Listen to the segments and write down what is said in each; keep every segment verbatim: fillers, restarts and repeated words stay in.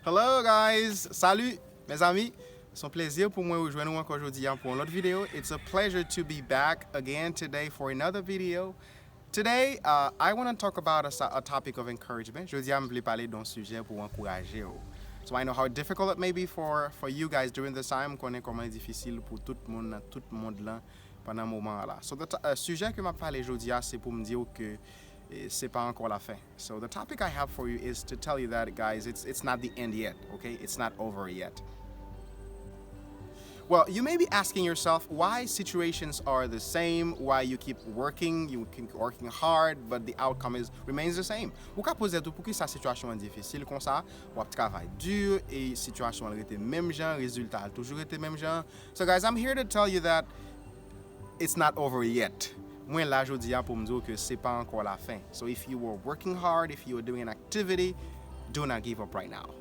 Hello guys! Salut! Mezanmi, se yon plezi pou mwen rejwenn ou ankò jodi a pou yon lòt videyo. It's a pleasure to be back again today for another video. Today, uh, I want to talk about a, sa- a topic of encouragement. Jodi a, m vle pale de yon sijè pou ankouraje w. So I know how difficult it may be for, for you guys during this time. M konnen kòman e difisil pou tout moun nan tout mond lan pandan moman an la. So the t- uh, sijè ke m ap pale jodi a, se pou m di w ke eh, se pa ankò lafen. So the topic I have for you is to tell you that, guys, it's, it's not the end yet, okay? It's not over yet. Well, you may be asking yourself why situations are the same, why you keep working, you keep working hard, but the outcome is remains the same. Ou ka poze tou poukisa sitiyasyon an difisil konsa, w ap travay di, e sitiyasyon an rete menm jan, rezilta a toujou rete menm jan. So guys, I'm here to tell you that it's not over yet. Mwen la jodi a pou m di w ke se pa ankò lafen. So if you were working hard, if you were doing an activity, do not give up right now.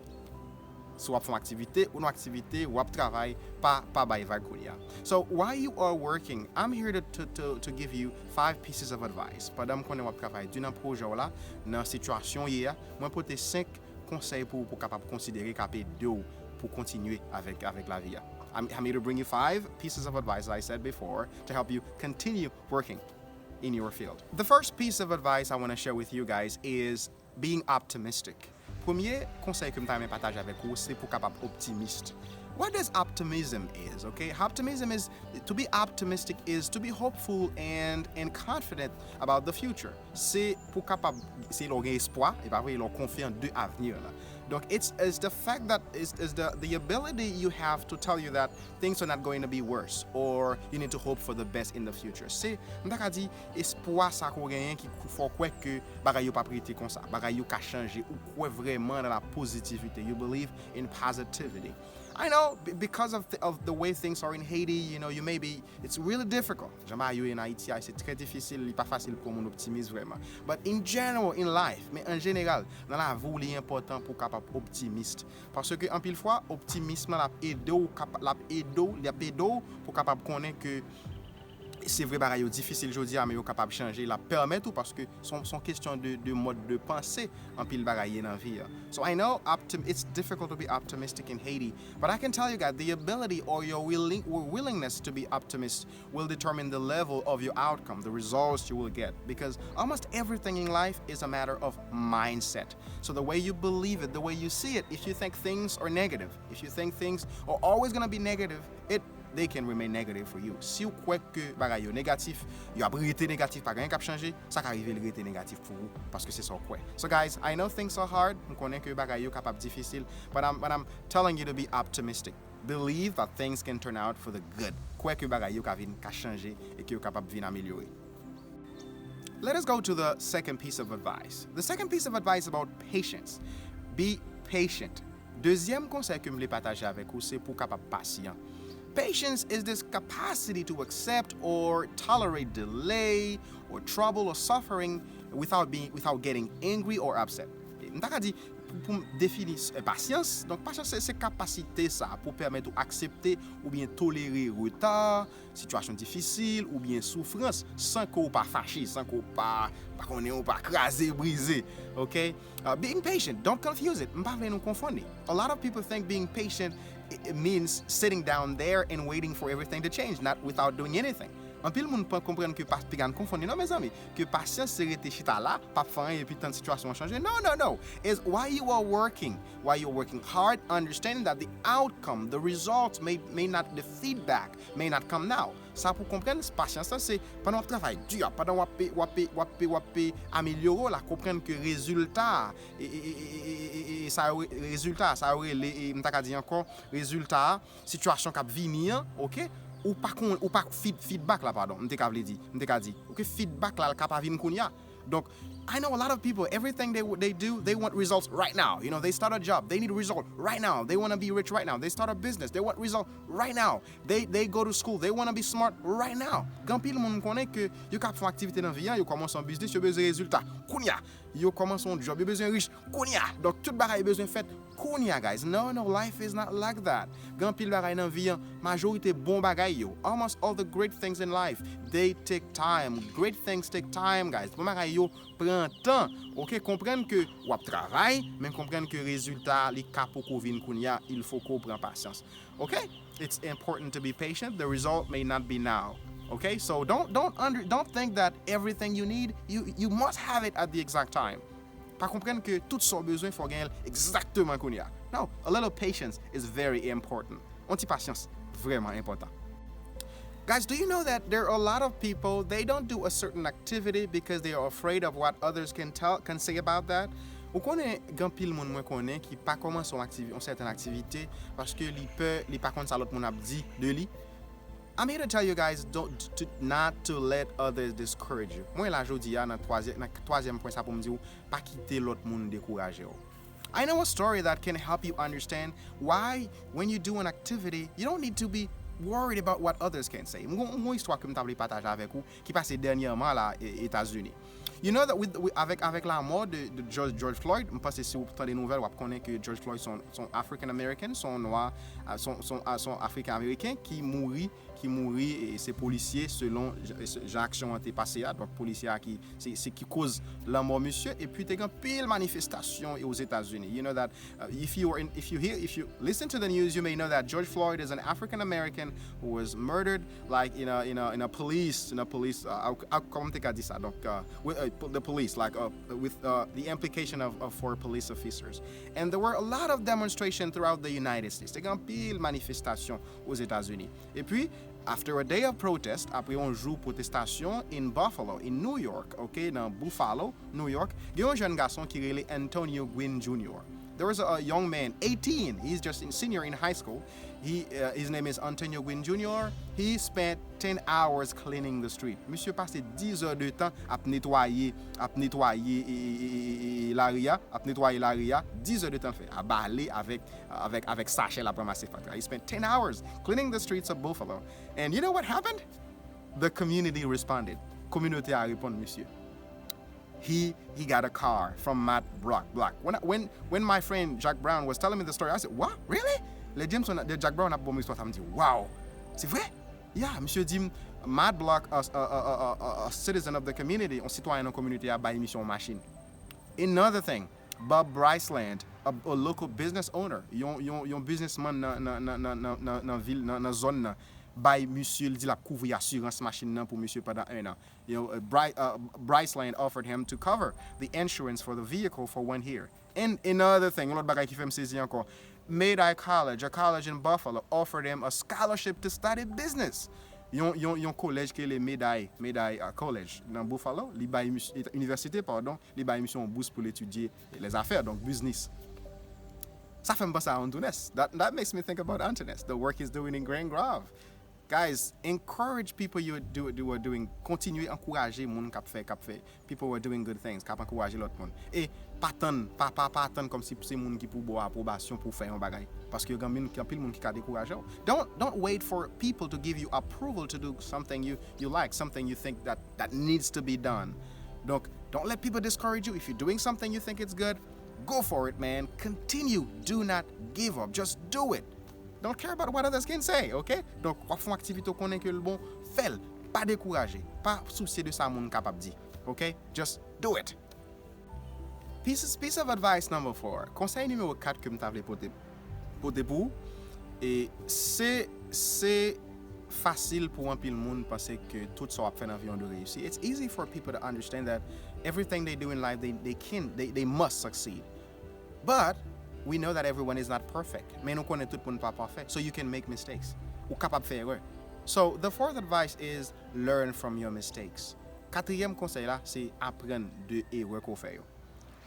Si w ap fè yon aktivite, ou nan aktivite, w ap travay, pa, pa bay vag kounye a. So while you are working, I'm here to, to, to, to give you five pieces of advice. Pandan m konnen w ap travay di nan pwojè w la, nan sitiyasyon w ye a, mwen pote senk konsèy pou ou pou kapab konsidere k ap ede w pou kontinye avèk, avèk lavi a. I'm, I'm here to bring you five pieces of advice, as I said before, to help you continue working in your field. The first piece of advice I want to share with you guys is being optimistic. Premye konsèy ke m ta renmen pataje avèk ou, se pou kapab optimist. What does optimism is, okay? Optimism is, to be optimistic is to be hopeful and, and confident about the future. Se pou kapab, se lè w gen espwa, e pa vre, lè w konfyan de avni an. Donk, it's, it's the fact that, it's, it's the, the ability you have to tell you that things are not going to be worse, or you need to hope for the best in the future. Se, m ta ka di, espwa sa ke w genyen ki fè w kwè ke bagay yo p ap rete konsa, bagay yo ka chanje, ou kwè vrèman nan la positivite, you believe in positivity. I know, b- because of the, of the way things are in Haiti, you know, you may be, it's really difficult. Jan bagay yo ye an Ayiti a, se trè difisil, li pa fasil pou yon moun optimis vrèman. But in general, in life, men an jeneral, nan lavi w, li enpòtan pou w kapab optimis. Paske anpil fwa, optimism lan l ap ede w, kapa- l ap ede w, li ap ede w pou w kapab konnen ke se vre bagay yo difisil jodi a, men yo kapab chanje, l ap pèmèt ou, paske se yon, se yon kesyon de, de mòd de panse, anpil bagay ye nan vi a. So I know optim- it's difficult to be optimistic in Haiti, but I can tell you guys the ability or your willing, or willingness to be optimist will determine the level of your outcome, the results you will get, because almost everything in life is a matter of mindset. So the way you believe it, the way you see it, if you think things are negative, if you think things are always going to be negative, it they can remain negative for you. Si w kwè ke bagay yo negatif, yo ap rete negatif, pa gen anyen k ap chanje, sa ka rive l rete negatif pou ou, paske se sa w kwè. So guys, I know things are hard, m konnen ke bagay yo kapab difisil, but I'm, but I'm telling you to be optimistic. Believe that things can turn out for the good. Kwè ke bagay yo ka vin, ka chanje, e ke yo kapab vin amelyore. Let us go to the second piece of advice. The second piece of advice about patience. Be patient. Dezyèm konsèy ke m vle pataje avèk ou, se pou w kapab pasyan. Patience is this capacity to accept or tolerate delay or trouble or suffering without being, without getting angry or upset. M ta ka di, pou, pou m defini s- eh, pasyans, donk pasyans se, se kapasite sa pou pèmèt ou aksepte oubyen tolere reta, sitiyasyon difisil oubyen soufrans san ke w pa fache, san ke w pa, pa konnen, w pa kraze, brize, ok? Uh, being patient, don't confuse it. M pa vle nou konfonn li. A lot of people think being patient i- i- means sitting down there and waiting for everything to change, not without doing anything. Anpil moun pa konprann ke pa piga n konfonn li non, mezanmi, ke pasyans se rete chita la, p ap fè anyen epi tann sitiyasyon an chanje. No, no, no. Is while you are working, while you're working hard, understanding that the outcome, the results may, may not, the feedback may not come now. Sa pou konprann, pasyans lan se pandan w ap travay di, pandan w ap, w ap, w ap, w ap amelyore w la, konprann ke rezilta, e, e, e, e, e, e, e, sa yo, rezilta, sa yo rele, e, m ta ka di ankò, rezilta, sitiyasyon k ap vini an, ok? Ou pa kon, ou pa feed, feedback la, padon, m te ka vle di, m te ka di, ok, feedback la, l ka pa vin kounye a. Donk, I know a lot of people, everything they, they do, they want results right now. You know, they start a job, they need a result right now. They want to be rich right now. They start a business, they want result right now. They, they go to school, they want to be smart right now. Gen anpil moun m konnen ke yo ka fè yon aktivite nan vi an, yo kòmanse yon biznis, yo bezwen rezilta kounye a. Yo kòmanse yon job, yo bezwen rich kounye a. Donk, tout bagay bezwen fèt kounye a, guys. No, no, life is not like that. Gen anpil bagay nan vi an, majorite bon bagay yo. Almost all the great things in life, they take time. Great things take time, guys. Bon bagay yo pran tan, ok? Konprann ke w ap travay, men konprann ke rezilta li ka poko vin kounye a, il faut que w pran pasyans, ok? It's important to be patient. The result may not be now, ok? So don't don't under, don't think that everything you need, you you must have it at the exact time. Pa konprann ke tout sa w bezwen fò w genyen l egzakteman kounye a. No, a little patience is very important. Yon ti pasyans vrèman enpòtan. Guys, do you know that there are a lot of people, they don't do a certain activity because they are afraid of what others can tell, can say about that? Ou konnen gen anpil moun mwen konnen ki pa kòmanse yon aktivi, yon sèten aktivite paske li pè, li pa konn sa lòt moun ap di de li. I'm here to tell you guys don't to, not to let others discourage you. Mwen la jodi a nan twazyèm nan twazyèm pwen sa pou m di w, pa kite lòt moun dekouraje w. I know a story that can help you understand why when you do an activity, you don't need to be worried about what others can say. Mwen gon istwa ke m ta vle pataje avèk ou ki pase dènyèman la Etazini. You know that with, with, avèk, avèk lanmò de, de George, George Floyd, m panse si w tande nouvèl, w ap konnen ke George Floyd se yon African American, se yon nwa, se yon African American ki mouri ki mouri, e se polisye, selon jan aksyon an te pase a. Donk polisye a ki se, se ki koz lanmò misye. Epi te gen anpil manifestasyon Ozetazini. You know that uh, if you are in, if you hear, if you listen to the news, you may know that George Floyd is an African American who was murdered, like, in a in a in a police in a police uh, kòman te ka di sa? Donk uh, with, uh, the police, like uh, with uh, the implication of, of four police officers. And there were a lot of demonstration throughout the United States. Te gen anpil manifestasyon Ozetazini. Epi, after a day of protest, apre yon jou pwotestasyon in Buffalo, in New York, ok, nan Buffalo, New York, gen yon jèn gason ki rele Antonio Gwin Junior. There was a, a young man, eighteen, he's just a senior in high school. He, uh, his name is Antonio Gwin Junior. He spent ten hours cleaning the street. Misye pase diz è de tan ap netwaye, ap netwaye e, e, e, e, e, lari a, ap netwaye lari a, diz è de tan l fè, a bale avèk avèk, avèk sachè l ap ranmase fatra. He spent ten hours cleaning the streets of Buffalo. And you know what happened? The community responded. Kominote a reponn misye. He he got a car from Matt Block. Block. When when when my friend Jack Brown was telling me the story, I said, "What? Really?" Lè Jameson, lè Jack Brown ap ban m istwa sa, m di, "Wow! Se vre?" Yeah, misye di m, Matt Block, a, a, a, a, a citizen of the community, yon sitwayen nan kominote a, bay misye yon machin. Another thing, Bob Bryceland, a, a local business owner, yon, yon, yon businessman nan, nan, nan, nan, nan, nan, nan vil, nan, nan zòn nan, bay misye, l di l ap kouvri asirans machin nan pou misye pandan en an. You know, uh, Bry, uh, Bryceland offered him to cover the insurance for the vehicle for one year. And another thing, yon lòt bagay ki fè m sezi ankò, Medaille College, a college in Buffalo, offered him a scholarship to study business. Yon, yon, yon kolèj ki rele Medaille, Medaille uh, College nan Buffalo, li bay mis- inivèsite, padon, li bay misye yon bous pou l etidye lèzafè, donk biznis. Sa fè m panse a Antones. That, that makes me think about Antones. The work he's doing in Grand Grave. Guys, encourage people you do, do are doing. Kontinye ankouraje moun k ap fè, k ap fè. People who are doing good things, k ap ankouraje lòt moun. E pa tann, pa, pa, pa tann kòmsi se moun ki pou ba w apwobasyon pou w fè yon bagay. Paske gen anpil moun ki ka dekouraje w. Don't, don't wait for people to give you approval to do something you, you like, something you think that, that needs to be done. Donk, don't let people discourage you. If you're doing something you think it's good, go for it, man. Continue. Do not give up. Just do it. Don't care about what others can say, ok? Donk, w ap fè yon aktivite w konnen ke l bon, fè l. Pa dekouraje. Pa sousye de sa moun kapab di, ok? Just do it. Piece, piece of advice number four. Konsèy nimewo kat ke m ta vle pote, pote pou ou, e se, se fasil pou anpil moun panse ke tout sa w ap fè nan vi w dwe reyisi. It's easy for people to understand that everything they do in life, they, they can, they, they must succeed. But we know that everyone is not perfect. Men nou konnen tout moun pa pafè. So you can make mistakes. Ou kapab fè erè. So the fourth advice is learn from your mistakes. Katriyèm konsèy la, se aprann de erè ke w fè yo.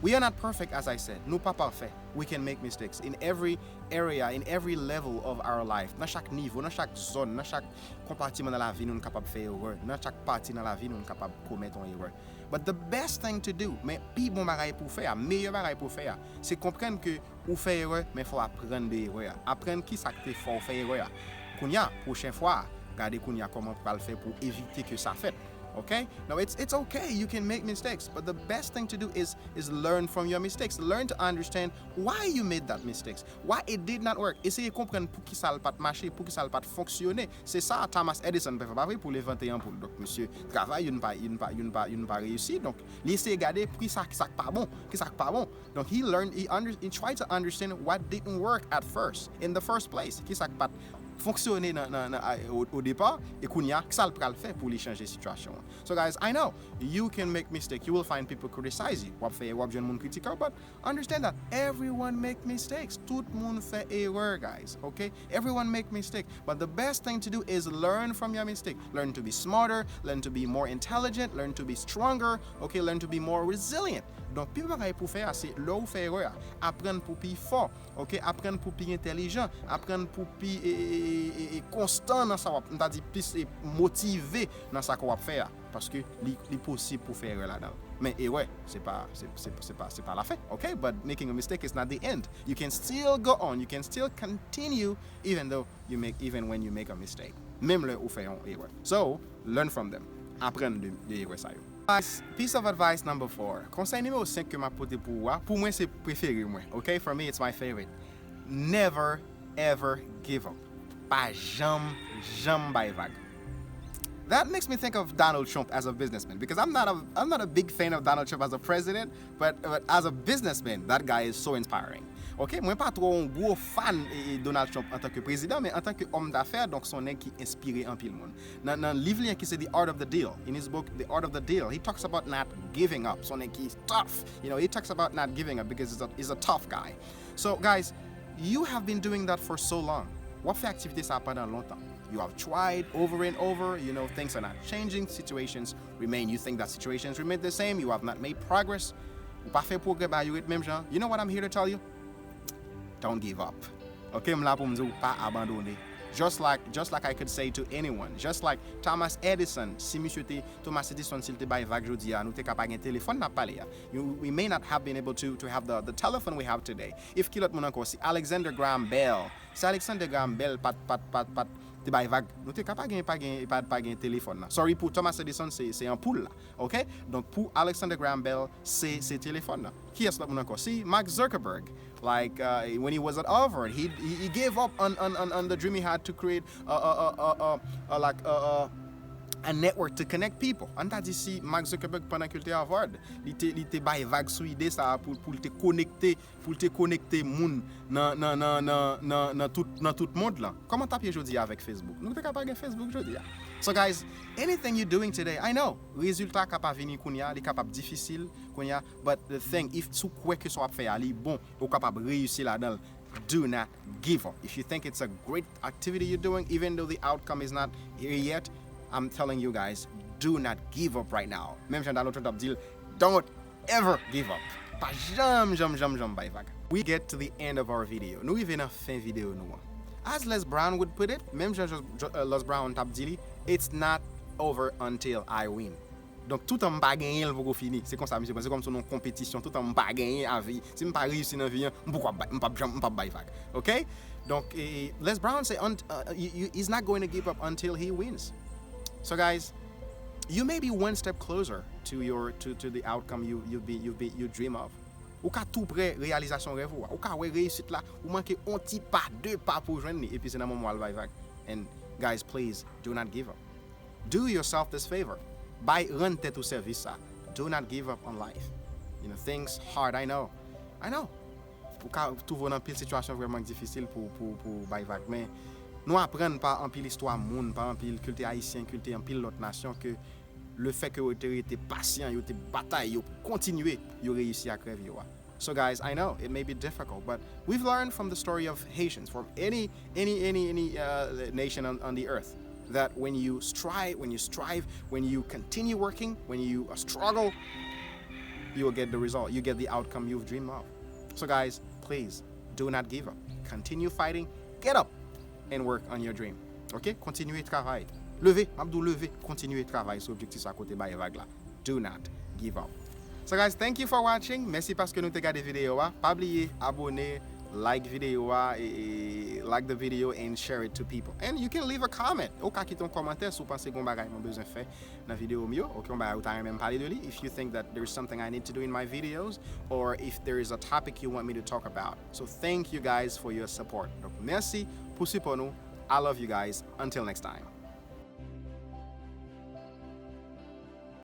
We are not perfect, as I said. Nou pa pafè. We can make mistakes in every area, in every level of our life. Nan chak nivo, nan chak zòn, nan chak konpatiman nan lavi nou, nou kapab fè erè. Nan chak pati nan lavi nou, nou kapab komèt yon erè. But the best thing to do, men pi bon bagay pou w fè a, meyè bagay pou w fè a, se konprann ke ou fè erè, men fò w aprann de erè a. Aprann kisa k te fè w fè erè a. Kounye a, pwochen fwa a, gade kounye a kòman w pral fè pou w evite ke sa fèt. Okay? No, it's it's okay. You can make mistakes, but the best thing to do is is learn from your mistakes. Learn to understand why you made that mistakes, why it did not work. Eseye konprann poukisa l pa t mache, poukisa l pa t fonksyone. Se sa Thomas Edison te fè, pa vre, pou l envante anpoul. Donk, misye travay, youn pa, youn pa, youn pa, youn pa reyisi. Donk, li eseye gade poukisa, kisa k pa bon, kisa k pa bon. Donk, he learned, he, under, he tried to understand what didn't work at first, in the first place. Kisa k pa t fonksyone nan, nan, nan, a, o, o depa, e kounye a, kisa l pral fè pou li chanje sitiyasyon an. So, guys, I know you can make mistake. You will find people criticize you. W ap fè, w ap jwenn moun kritike w, but understand that everyone make mistakes. Tout moun fè erè, guys, okay? Everyone make mistake. But the best thing to do is learn from your mistake. Learn to be smarter, learn to be more intelligent, learn to be stronger, okay? Learn to be more resilient. Donk, pi bon bagay pou fè a, se lè w fè erè a, aprann pou pi fò, okay? Aprann pou pi entèlijan, aprann pou pi, e, e, e, e, e, konstan nan sa w ap, m ta di, plis, e, motive nan sa ke w ap fè a. Paske li, li posib pou fè erè ladan l. Men erè, se pa, se, se, se pa, se pa lafen, okay? But making a mistake is not the end. You can still go on, you can still continue even though you make, even when you make a mistake. Menm lè ou fè yon erè. So, learn from them. Aprann de, de erè sa yo. Guys, piece of advice number four. Konsèy nimewo senk ke m ap pote pou ou a, pou mwen se prefere mwen, okay? For me, it's my favorite. Never ever give up. Pa janm, janm bay vag. That makes me think of Donald Trump as a businessman, because I'm not a, I'm not a big fan of Donald Trump as a president, but, but as a businessman, that guy is so inspiring. Okay, mwen pa twò yon gwo fan, e, e, Donald Trump antanke prezidan, men antanke òm dafè, donk se yon nèg ki enspire anpil moun. Nan, nan liv li an ki se The Art of the Deal, in his book The Art of the Deal, he talks about not giving up. Se yon nèg ki tough, you know, he talks about not giving up because he's a, he's a tough guy. So, guys, you have been doing that for so long. W ap fè aktivite sa pandan lontan. You have tried over and over, you know, things are not changing, situations remain, you think that situations remain the same, you have not made progress. Ou pa fè pwogrè, ba yo ret menm jan. You know what I'm here to tell you? Don't give up. Okay, m la pou m di w pa abandone. Just like, just like I could say to anyone, just like Thomas Edison, si misye te, Thomas Edison, si l te bay vag jodi a, nou te ka pa gen telefòn n ap pale a. You, we may not have been able to, to have the, the telephone we have today. If ki lòt moun ankò, si Alexander Graham Bell, si Alexander Graham Bell pa t, pa t, pa t, pa t te bay vag, nou te ka pa gen, pa gen, pa, pa gen telefòn nan. Sorry pou Thomas Edison, se, se anpoul la. Okay? Donk, pou Alexander Graham Bell, se, se telefòn nan. Kiyès lòt moun ankò? Si Mark Zuckerberg, like, uh, when he was at Harvard, he, he, he gave up on, on, on, on the dream he had to create a, a, a, a, a, a, like, a, a, a network to connect people. Ann ta di si Mark Zuckerberg, pandan ke l te Harvard, li te, li te bay vag sou ide sa a pou, pou l te konekte, pou l te konekte moun nan, nan, nan, nan, nan, nan tout, nan tout mond lan. Kòman t ap ye jodi a avèk Facebook? Nou te ka pa gen Facebook jodi a. So, guys, anything you doing today, I know, rezilta ka pa vini kounye a, li kapab difisil kounye a, but the thing, if, si w kwè ke sa w ap fè a, li bon, ou kapab reyisi ladan l, do not give up. If you think it's a great activity you're doing, even though the outcome is not here yet, I'm telling you guys, do not give up right now. Menm jan Donald Trump ap di l, don't ever give up. Pa janm, janm, janm, janm bay vag. We get to the end of our video. Nou rive nan fen videyo nou an. As Les Brown would put it, menm jan Jo-, Jo-, uh, Les Brown t ap di li, it's not over until I win. Donk, toutan m pa genyen, l poko fini. Se konsa misye panse, kòmsi nou nan yon konpetisyon. Toutan m pa genyen a vi, si m pa reyisi nan vi an, m poko ap bay, m p ap janm, m p ap bay vag. Okay? Donk, e, Les Brown say, un-, uh, you, you, he's not going to give up until he wins. So, guys, you may be one step closer to your, to, to the outcome you, you be, you be, you dream of. Ou ka tou prè reyalizasyon rèv ou a. Ou ka wè reyisit la, ou manke on ti pa, de pa pou w jwenn li, epi se nan moman w al bay vag. And, guys, please, do not give up. Do yourself this favor. Bay, rann tèt ou sèvis sa. Do not give up on life. You know, things hard, I know. I know. Ou ka twouve w nan pil sitiyasyon vrèman difisil pou, pou, pou bay vag. Men nou aprann pa anpil istwa moun, pa anpil kilte ayisyen, kilte anpil lòt nasyon ke lefètke yo te rete pasyan, yo te batay, yo kontinye, yo reyisi ak rèv yo a. So guys, I know it may be difficult, but we've learned from the story of Haitians, from any, any, any, any, uh, nation on, on the earth, that when you strive, when you strive, when you continue working, when you, uh, struggle, you will get the result. You get the outcome you've dreamed of. So guys, please do not give up. Continue fighting. Get up and work on your dream. Ok? Kontinye travay. Leve, m ap di w leve, kontinye travay sou objektif sa ke w te bay vag la. Do not give up. So guys, thank you for watching. Mèsi paske nou te gade videyo a. Pa bliye abone, like videyo a, e, e, like the video and share it to people. And you can leave a comment. Ou ka kite yon kòmantè si w panse gen yon bagay mwen bezwen fè nan videyo m yo. Ok, yon bagay ou ta renmen m pale de li. If you think that there's something I need to do in my videos, or if there is a topic you want me to talk about. So thank you guys for your support. Donk, mèsi pou sipò nou. I love you guys. Until next time.